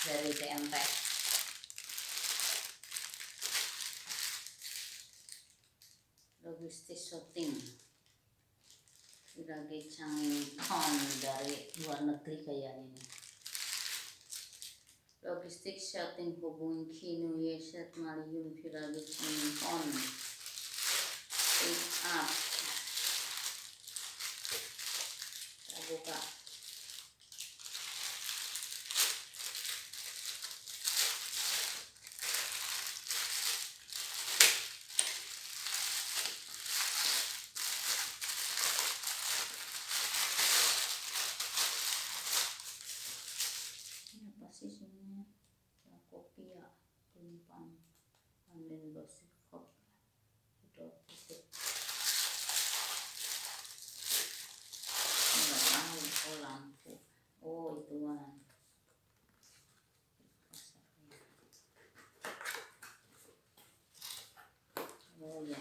dari TNT. Logistik shooting lagi Changington dari luar negeri kayaknya ini. Logistik shooting hubungi Kino Yeset Maliun Viragi Changington pick up. Kita buka. Sisinya ya, kopi ya, tumpan ambil gosip kop itu titik nggak tahu. Oh lampu, oh ituan oh ya